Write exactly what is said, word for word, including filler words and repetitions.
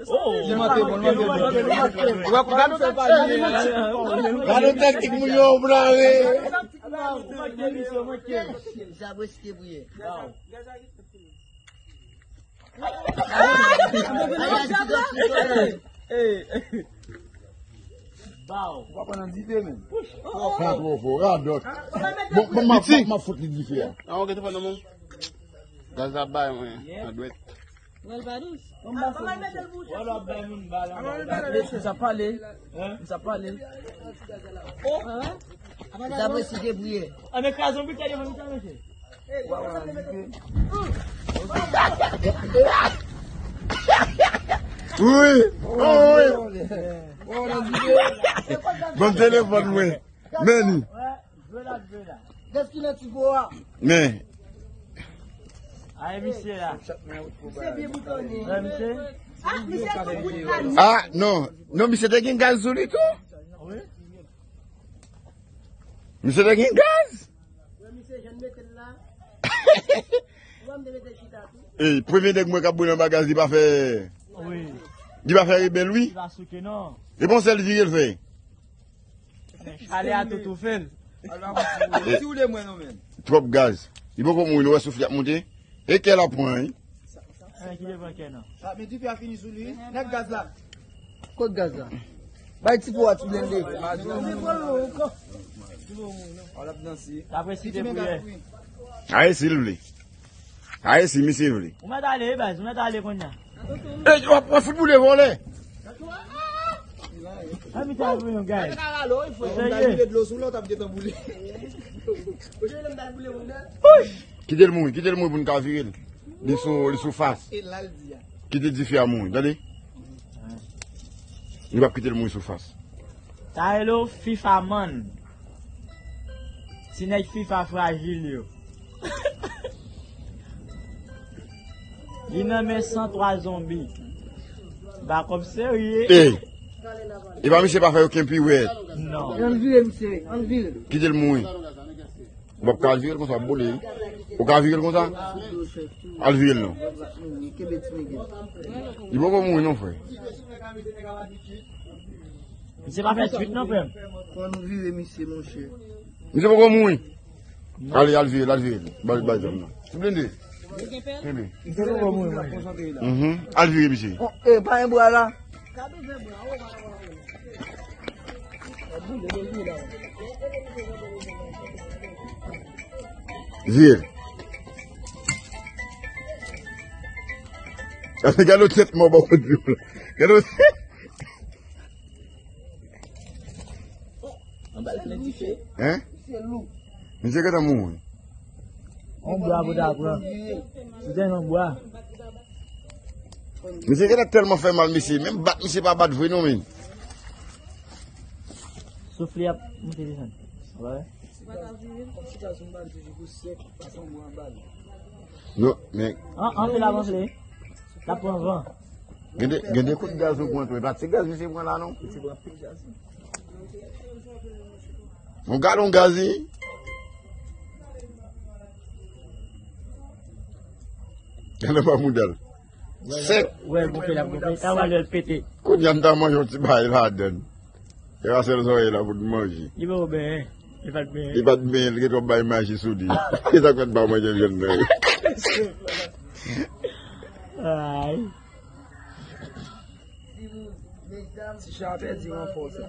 Li manke, bon, li manke, bon. Ou wè, gade yon tèknik, gade yon tèknik moun yo blare. Sa vre, si te bouye. Ou pa pran nan dife, men. Sa twò fò, radòt. Bon, bon, m ap, m ap fout li dife a. Gaz la bay mwen, nan dwèt. Mwen l pa dous. Mwen mete l pou sa. Misye ap pale. Misye ap pale. Sa vre, si te bouye. An men kraze yon bouteille devan misye, mesye. Wi, wi. Ban m telefòn mwen. Men li. Men. Ay, misye la. Misye byen boutonnen. Wè, misye. Ah, misye tout bout nan li. Ah, non. Non, misye te gen gaz sou li tou. Wi. Misye te gen gaz. Wè, misye jwenn mete l la. Wè, m te mete l chita tou. Ey, premye nèg mwen k ap boule anba gaz, li pa fè, wi, li pa fè rebèl, wi. Li pa souke, non. E bon, sèl vire l fè. Chalè a tou toufe l. Ti woule mwen non, men. Twòp gaz. Li poko mouri, nou wè souf li ap monte. E kè l ap pran, wi. An, ki devan kè nan. Ah, men dife a fini sou li. Nèg gaz la. Kot gaz la? Bay ti po a ti blende. Al ap danse. L ap resi debouyè. Aye, si l vle. Aye, si misye vle. Ou mèt ale, wi, baz, ou mèt ale kounye a. Ey, w ap, w ap fout boule vòlè. An, misye al pou yon gaz. Serye. Kite l mouri, kite l mouri pou n ka vire l. Li sou, li sou fas. Kite dife a mouri, tande? Nou p ap kite l mouri sou fas. Sa rele w FIFA man. Ti nèg FIFA frajil yo. Li nan men san twa zonbi. Bakòp serye. Ey. E pa misye pa fè okenn piwèt. Non. Ann vire, misye. Ann vire. Kite l mouri. Ou p ap ka al vire l konsa, w ap boule, wi. Ou ka vire l konsa? Al vire l non. Li poko mouri non, frè. Misye pa fè twit non, frè m. Fò nou vire misye, monchè. Misye poko mouri. Ale, al vire l, al vire l. Ba, ba zam nan. Ti blende. Kenbe. Misye poko mouri, monchè. Mhm. Al vire misye. Oh, eh, pa yon bra la. Vire. Gade, gade tèt mò bò kote yo. Gade. Hein? Misye gentan mouri. On bwa pou ta pran. Se te yon bwa. Misye gentan tèlman fè mal, misye. Menm bat, misye pa bat vre non, men. Souf li ap monte desann. Wè. Non, men. An, anfle l ap anfle. L ap pran van. Gen de, gen de kout gaz ou pran tou. E pa ti gaz misye pran la, non. Yon galon gaz, wi. Gade pa mouda l. Sèk. Wè, gonfle l ap gonfle. Sa va lè l pete. Kounye a m ta manje yon ti bagay ladann. Se pa sèl zòrèy la pou n manje. Li pa t benyen. Li pa t benyen. Li pa t benyen, li gen twòp bagay maji sou li. Se sa k fè l pa manje vyann nan. Ay. Ti chat a pèdi ranfò sa.